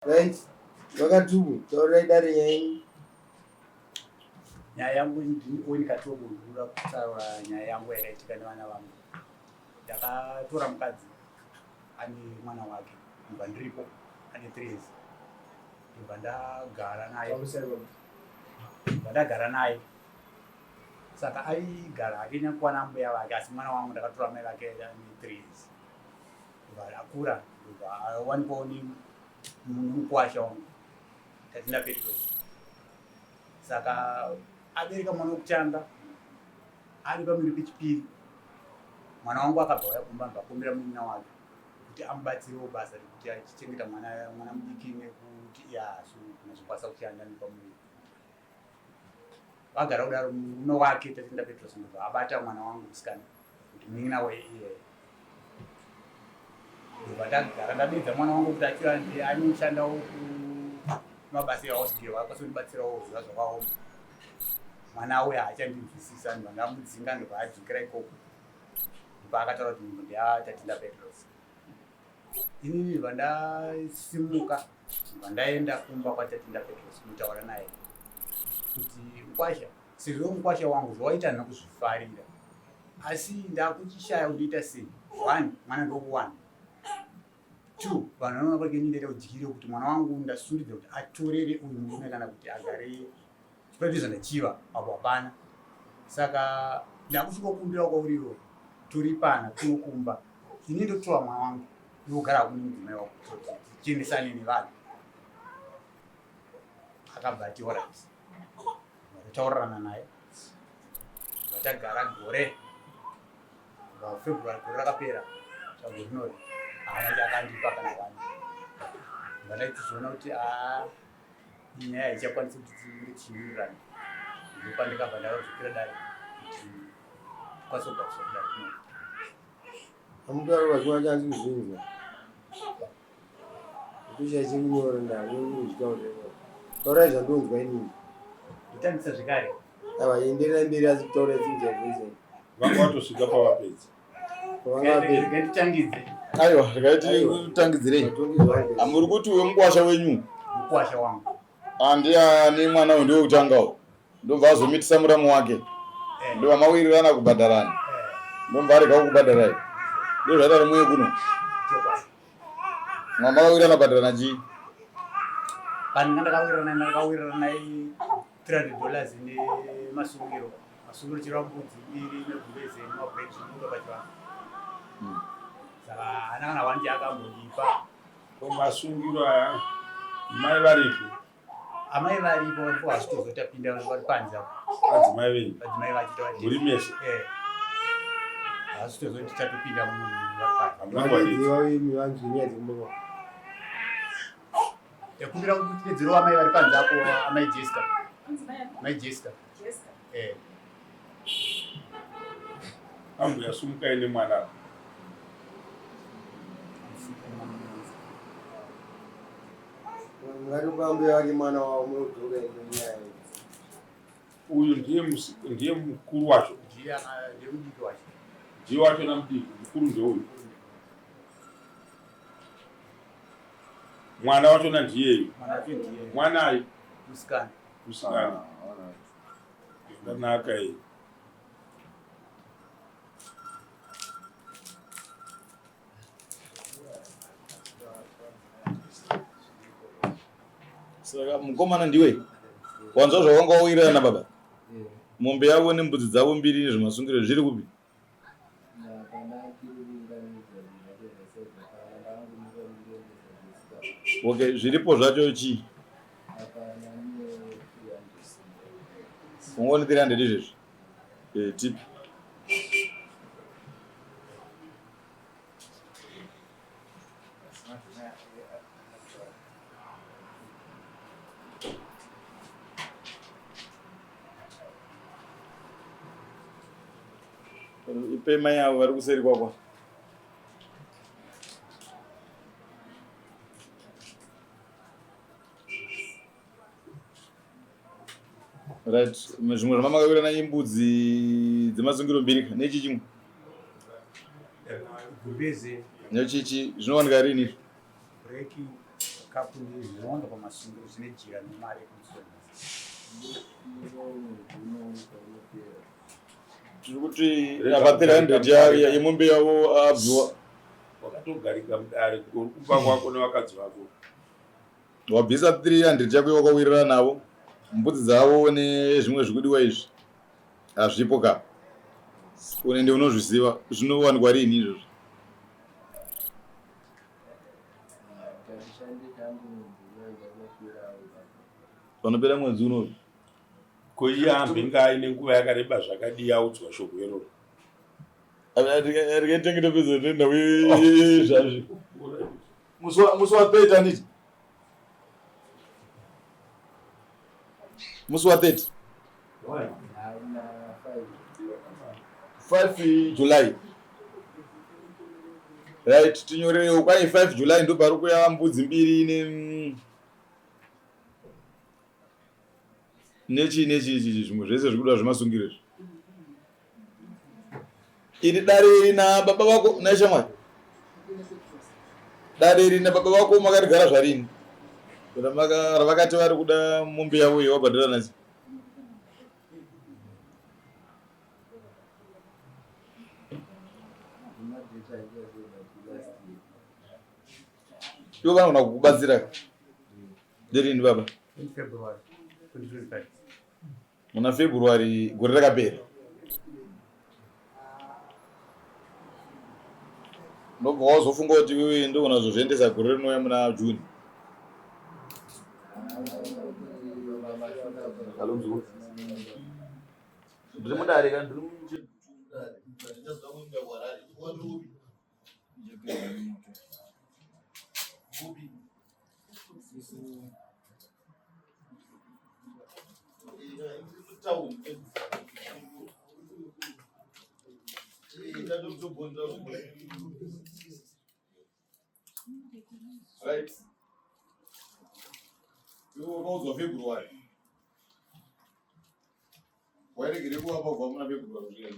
Right, vakatubu taurai dare nyaya yenyu. Nyaya yangu ndini Owen Katobo ndinoda kutaura nyaya yangu yakaitika nevana vangu. Ndakatora mukadzi ane mwana wake ndibva ndiripo ane 3 years ndibva ndagara naye ndibva ndagara naye saka aigara hake nyakwana mbuya vake asi mwana wangu ndakatora mai vake ane 3 years ndobva akura ndobva awanikwawo nemukwasha wangu Tatenda Petros. Saka abereka mwana wekutanga ari pamiri pechipiri, mwana wangu akabva auya kumba ndobva akumbira munin'ina wake kuti amubatsirewo basa rekuti achichengeta mwana mwana mudiki nekuti iye haasi kunyatsokwanisa kushanda nepamuviri. Vagara kudaro murume wake Tatenda Petros ndobva abata mwana wangu musikana kuti munin'ina weiyeye ndobva ndagara ndadedza mwana wangu kuti achiva anoshandawo kumabasa ehouse girl akwanise kundibatsirawo ziva zvakaoma mwana uya haachandinzwisisa ndobva ndamudzinga ndobva adzokera ikoko ndopaakataura kuti munhu ndiatatenda Petros Inini ndibva ndasimuka ndibva ndaenda kumba kwaTatinda Petros kunotaura naye kuti mukwasha sezvo mukwasha wangu zvawaita handina kuzvifarira asi ndakuchishaya kuti ndoita sei one mwana ndokuwana two vanhu vanoona kuti ini ndaita udyire kuti mwana wangu ndasundidza kuti atorere uyu murume kana kuti agare chikuratidza ndachiva apo hapana saka ndakusvikokumbira kwauriwo toripana kunokumba ini ndotora mwana wangu ndogara kune mudzimai wako tichiendesane nevanhu akabva ati orit vataurirana naye vatagara gore february gore rakapera tsvago rinori haana chakandipa kana wani vandaichizoona kuti aa inyaya haichakwanisi kuti tinge tichiwirirana ndopandikabva ndakadzokera dare kuti tikwanise kugadziswa kudare kuno Amutaura vachimwa chanzi kuzvinzwa. Kutoshaya chekunyora ndakuzvitaurira. Taurai zvandonzwa inini. Ndotangisa zvekare. Aiwa endererai mberi asi kutaura chinhu chabvunza. Vanga vatosvika pavapedza. Pavanga Aiwa, regai titangidzirei. Amuri kuti uyo mukwasha wenyu? Mukwasha wangu. Andiani mwana uyu ndiwe kutangawo. Ndobva azomitisa muramu wake. Eh. Ndobva mawirirana kubhadharana. Eh. Ndobva arega kukubhadharai. Ndozvaita rimuye kuno. Mwamakawirirana kubhadharana chii? Pandanga ndakawirirana ndakawirirana naye 300 dollars nemasungiro. Masungiro chero mbudzi mbiri negumbeze nemabreak zvinobuda pachivanhu. Saka haana kana wani chaakambondipa. Ko masungiro aya mai varipi? Amai varipo varipo hazvitozotapinda vari panze apo. Adzimai venyu. Adzimai vacho tava. Muri mese. Eh. Hazvitozoti tatopinda munhu vari panze. Ndakumbira kuti tidedzerewo amai vari panze apo amai Jessica. Mai Jessica. Jessica. Eh. Ambuya sumukai nemwana apa. Ngatipa mbuya vake mwana wavo munodzoka ino nyaya iyi. Uyu ndiye ndiye mukuru wacho. Ndiye ndiye mudiki wacho. Ndiye wacho namudiki, mukuru ndeuyu. Mwana wacho nandiyeyu. Mwana wacho ndiye. Mwanayi. Musikana. Musikana. Ah, Yakanaka iyi. Saka mukomana ndiwe wanzwa zvawanga wawirirana baba mombe yavo nembudzi dzavo mbiri nezvemasungiro zviri kupi okay zviripo zvacho chii ungoni 300 izvezvi eh, tipi Ipe mai avo vari kuseri kwako. Right, zvimwe zvamamakawirirana imbudzi dzemasungiro mbiri nechi chimwe. Gumbeze. Nechichi zvinowanika rini izvi? Breki. Chikafu zvinowanza pamasungiro zvine jira nemari yekumusoro. Tiri kuti apa 300 yemombe yavo abviwa. Wakatogarika mudare uri kumba kwako nevakadzi vako. Wabvisa 300 yako wakawirirana navo. Mbudzi dzavo nezvimwe zvikudiwa izvi hazvipo ka. Unende unozviziva zvinowanikwa riini izvozvo. Panopera mwedzi unoyu. Ko iye ambenge aine nguva yakareba zvakadii audzwa shoko iroro? Rikatenge topedza nenhau yezvazvi. Musi wa 30 handiti? Musi wa 30. 5 July. Right, tinyorerewo kwai 5 July ndopari kuya mbudzi mbiri ne nechi nechi chichi zvimwe zvese zvikuda zvemasungiro izvi. Iri dare iri na baba vako naishamwari. Dare iri na baba vako makarigara zvarini? Ravakati vari kuda mombe yavo iyo wabhadhara nhasi. Ivo vanogona kukubatsira nderini baba? Muna February gore rakapera. Ndobva wazofunga kuti wewe ndogona kuzozviendesa gore rinouya muna June. Ndiri mudare ka ndiri Right. Iwe wakaudzwa February. Wairegere kuvapa kubva muna February kusvika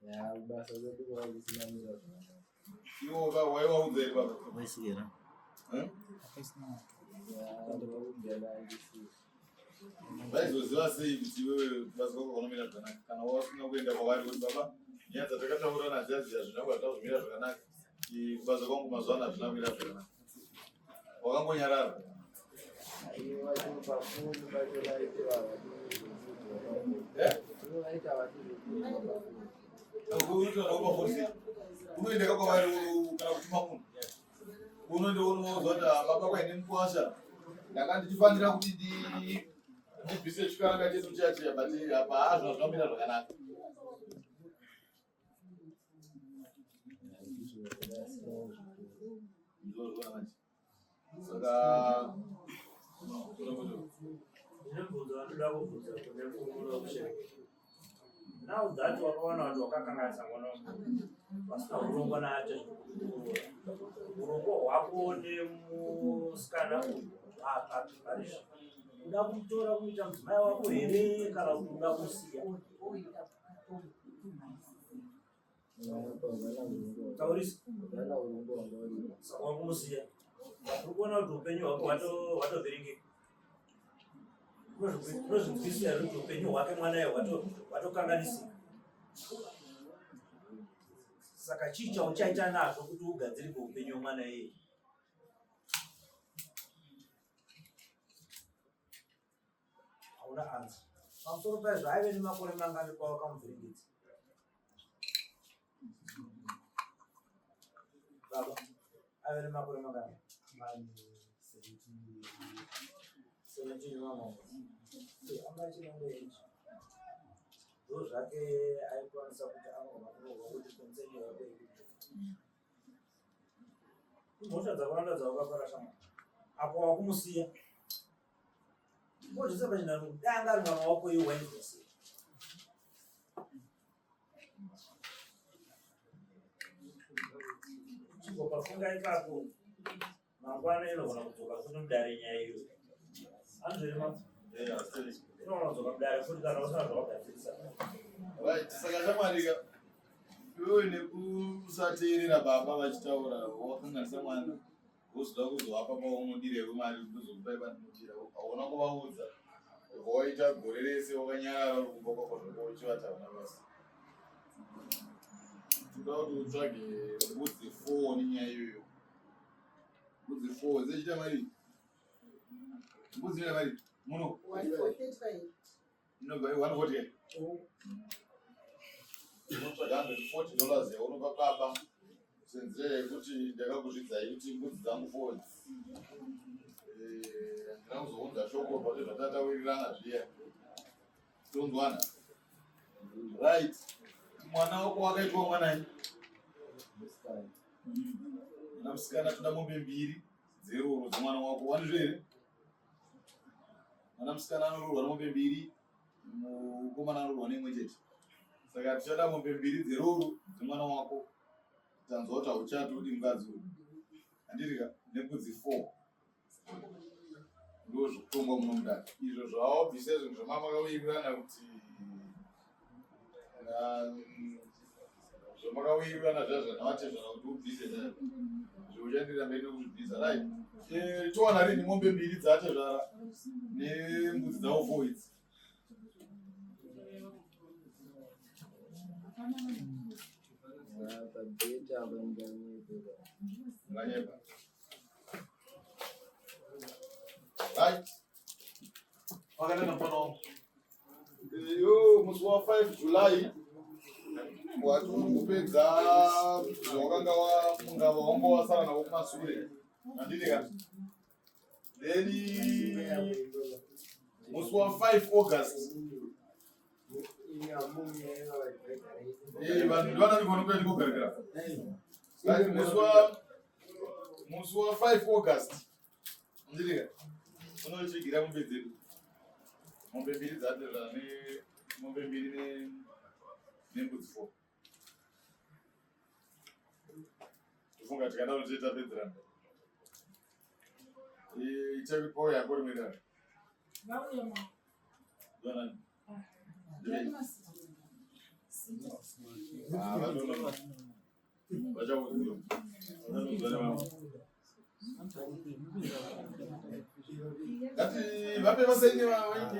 Ya basa redu risina kumira zvakanaka. Iwo ba waiwaudza here baba? Waisikira. Eh? Ya ndakudela ndisi. Vaizoziva sei kuti iwewe basa kwako kunomira zvakanaka kana wasina kuenda kwavari kuti baba nyaya dzatakataura nadziya dziya hazvina kuva zvimira zvakanaka. Kubasa kwangu mazuva ano hazvina kumira zvakanaka. Wakangonyarara. Ivo vacho pafoni vacho vaiti havadi Eh? Ivo vaiti havadi zvekuudzwa pafoni. Unoenda kwavari kana kutuma munhu unoenda unouzwa kuti ah, baba kwaine mukwasha ndanga ndichifanira kuti ndibvise chikaranga chedu chiya chiya but apa hazvina zvinomira zvakanaka. Ndozviona manje. Saka Ndinobvunza vanoda kubvunza kune murume wekushereketa. Now that wakawana vanhu wakakanganisa mwana wemunhu vasina urongwa nacho zvekukuroora. Urongwa hwako nemusikana uyu hwapapi parizvo. Uda kumutora kuita mudzimai wako here kana kuti uda kusiya? Taurisa. Saka wakumusiya. Uri kuona kuti upenyu hwako hwatovhiringika. Unozvinzwisisa here kuti upenyu hwake mwana iye hwatokanganisika. Saka chii chauchaita nazvo kuti ugadzirike upenyu hwemwana iyeye? Hauna answer. Pamusoro paizvo aive nemakore mangani pawakamuvhiringidza? Baba, aive nemakore mangani? 17 mama. Anga achiri age. Ndo zvake aikwanisa kuti anogona kurohwa kuti concern yako ikuti. Mhosva dzakawanda dzawakapara shamwari. Apo wakumusiya. Kozvisa pachinhano dai anga ari mwana wako iwe wainzwa sei? Chimbopafunga ipapo mangwana inogona kudzoka futi mudare nyaya iyo. Anzverema inogona kudzoka mudare futi kana usina zvawagadzirisa. Right, saka shamwarika iwewe nekusateerera baba vachitaura wakanganisa mwana. Wozoda kuzovapa paunodirewo mari ndozokupai pandinodira. Hauna kuvaudza. Ubva waita gore rese wakanyarara uri kumba kwako zvako uchivati hauna basa. Toda kuti utsvage mbudzi 4 nenyaya iyoyo. Mbudzi 4 dzechiita mari. Mbudzi inoita mari muno. 145. Inobva 140. Unotsvaga 140 dollars yaunopa baba senzira yekuti ndakakuzvidzai kuti mbudzi dzangu four handina kuzounza shoko pane zvatatawirirana zviya. Tonzwana. Right. Mwana wako wakaitwa mwanai? Musikana. Mwana musikana toda mombe mbiri dzeroro dzemwana wako. Wanizvo here? Mwana musikana anoroorwa nemombe mbiri, mukomana anoroorwa neimwe chete. Saka tichada mombe mbiri dzeroro dzemwana wako. Tanzwa kuti hauchati udi mukadzi uyu. Handiti ka? Nembudzi 4. Ndo zvekutongwa muno mudare. Izvo zvawabvisa izvo zvamakawirirana kuti zvamakawirirana zviya zvanavatezvara kuti ubvise zveuchandira mberi nekuzvibvisa right. Towana rini mombe mbiri dzatezvara nembudzi dzavo 4 idzi. Padate apa ndinganyepa. Unganyepa. Right. Wakanena mfana wangu. Yo musi wa 5 July wati uri kupedza zvawakanga mungava wanga wasara navo kumasure. Handiti ka? Then musi wa 5 August vanhu ndivanani vanokuya ndikogarikira. Right, musi wa 5 August handiti ka? Unochigira mombe dzedu. Mombe mbiri dzatezvara nemombe mbiri nembudzi 4. Kufunga tikadaro tete tapedzerana. Ichakupawo yako rimwe dare. Vauya ma. Ndonani? Ah, vanoona. Vachakuziva. Vanoziva nevamwe. Ngati vape vasaine vaite.